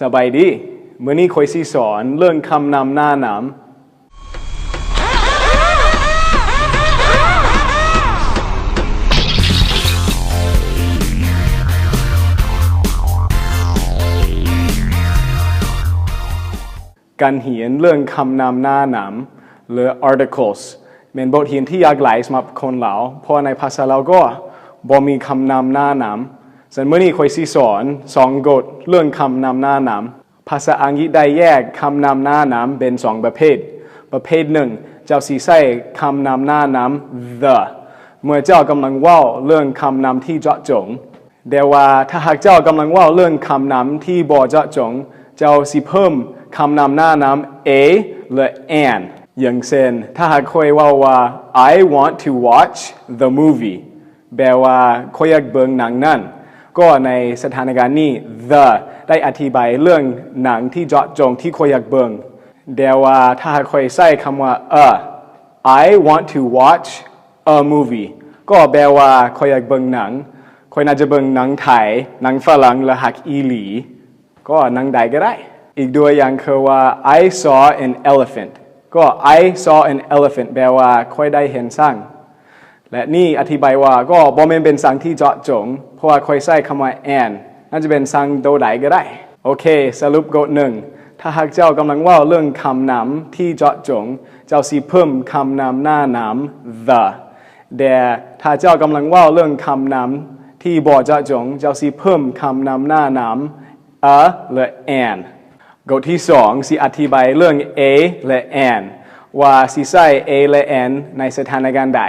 ສະບາຍດີ, ມື້ນີ້ຂ້ອຍຊິສອນເລື່ອງຄຳນຳໜ້ານາມ. ການຮຽນເລື່ອງຄຳນຳໜ້ານາມ ຫຼື articles ແມ່ນບົດຮຽນທີ່ຍາກຫຼາຍສຳລັບຄົນລາວ, ເພາະວ່າໃນພາສາລາວກໍບໍ່ມີຄຳນຳໜ້ານາມ. ສະນັ້ນ ມື້ນີ້ຂ້ອຍຊິສອນສອງກົດເລື່ອງຄຳນຳໜ້ານາມ. ພາສາອັງກິດໄດ້ແຍກຄຳນຳໜ້ານາມເປັນສອງປະເພດ. ປະເພດໜຶ່ງ ເຈົ້າຊິໃຊ້ຄຳນຳໜ້ານາມ the ເມື່ອເຈົ້າກຳລັງເວົ້າເລື່ອງຄຳນຳທີ່ເຈາະຈົງ. ແຕ່ວ່າຖ້າຫາກເຈົ້າກຳລັງເວົ້າເລື່ອງຄຳນຳທີ່ບໍ່ເຈາະຈົງ, ເຈົ້າຊິເພີ່ມຄຳນຳໜ້ານາມ a ຫຼື an. ຢ່າງເຊັ່ນ ຖ້າຫາກຂ້ອຍເວົ້າວ່າ I want to watch the movie ແປວ່າຂ້ອຍຢາກເບິ່ງໜັງນັ້ນ, ກໍໃນສະຖານະການນີ້ the ໄດ້ອະທິບາຍເລື່ອງໜັງທີ່ເຈາະຈົງທີ່ຂ້ອຍຢາກເບິ່ງ. ແຕ່ວ່າຖ້າຫາກຂ້ອຍໃຊ້ຄຳວ່າ a, I want to watch a movie ກໍແປວ່າຂ້ອຍຢາກເບິ່ງໜັງ, ຂ້ອຍໜ້າຈະເບິ່ງໜັງໄທ, ໜັງຝຣັ່ງ ແລະ ຫາກອີ່ຫຼີ ກໍໜັງໃດກໍໄດ້. ອີກຕົວຢ່າງຄືວ່າ I saw an elephant ກໍ I saw an elephant ແປວ່າຂ້ອຍໄດ້ເຫັນຊ້າງ. ແລະ ນີ້ອະທິບາຍວ່າກໍບໍ່ແມ່ນເປັນຊ້າງທີ່ເຈາະຈົງ, ເພາະວ່າຂ້ອຍໃຊ້ຄຳວ່າ an ໜ້າຈະເປັນຊ້າງໂຕໃດກໍໄດ້. ໂອເຄ, ສະຫຼຸບກົດໜຶ່ງ, ຖ້າຫາກເຈົ້າກຳລັງເວົ້າເລື່ອງຄຳນຳທີ່ເຈາະຈົງ, ເຈົ້າຊິເພີ່ມຄຳນຳໜ້ານາມ the. ແຕ່ຖ້າເຈົ້າກຳລັງເວົ້າເລື່ອງຄຳນຳທີ່ບໍ່ເຈາະຈົງ, ເຈົ້າຊິເພີ່ມຄຳນຳໜ້ານາມ a ແລະ an. ກົດທີສອງ ຊິອະທິບາຍເລື່ອງ a ແລະ an ວ່າຊິໃຊ້ a ແລະ an ໃນສະຖານະການໃດ.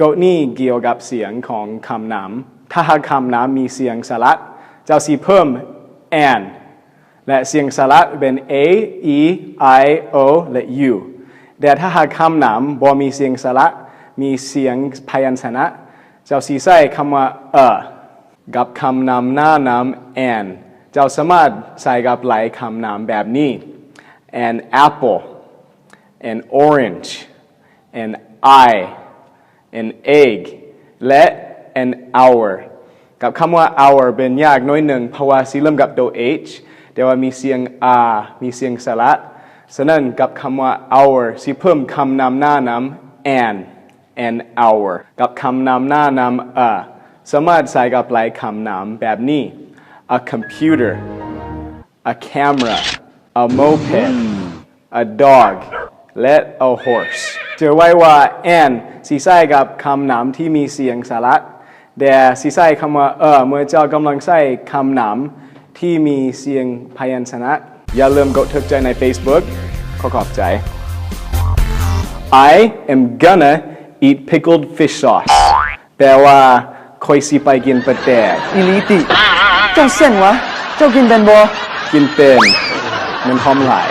ກົດນີ້ກ່ຽວກັບສຽງຂອງຄຳນຳ. ຖ້າຫາກຄຳນຳມີສຽງສະຫຼັດ, ເຈົ້າຊິເພີ່ມ an ແລະ ສຽງສະຫຼັດເປັນ a, e, i, o ແລະ u. ແຕ່ຖ້າຫາກຄຳນຳບໍ່ມີສຽງສະຫຼັດ, ມີສຽງພະຍັນຊະນະ, ເຈົ້າຊິໃຊ້ຄຳວ່າ a. ກັບຄຳນຳໜ້ານາມ an, ເຈົ້າສາມາດໃຊ້ກັບຫຼາຍຄຳນຳແບບນີ້: an apple, an orange, an eye, an egg ແລະ an hour. ກັບຄຳວ່າ hour ເປັນຍາກໜ້ອຍໜຶ່ງ ເພາະວ່າຊິເລີ່ມກັບໂຕ h ແຕ່ວ່າມີສຽງ r ມີສຽງສະຫຼະ. ສະນັ້ນ ກັບຄຳວ່າ hour ຊິເພີ່ມຄຳນຳໜ້ານາມ an, an hour. ກັບຄຳນຳໜ້ານາມ a ສາມາດໃຊ້ກັບຫຼາຍຄຳນຳແບບນີ້: a computer, a camera, a moped, a dog ແລະ a horse. ເຈີໄວ້ວ່າ an ຊິໃຊ້ກັບຄຳນຳທີ່ມີສຽງສະຫຼະ, ແຕ່ຊິໃຊ້ຄຳວ່າ a ເມື່ອເຈົ້າກຳລັງໃຊ້ຄຳນຳທີ່ມີສຽງພະຍັນຊະນະ. ຢ່າລືມກົດຖືກໃຈໃນ Facebook. ຂໍຂອບໃຈ. I am gonna eat pickled fish sauce. ແປວ່າ ຂ້ອຍຊິໄປກິນປາແດກ. ອີ່ຫຼີຕິ? ເຈົ້າເຊັງຫວາ? ເຈົ້າກິນເປັນບໍ່? ກິນເປັນ. ມັນຫອມຫຼາຍ.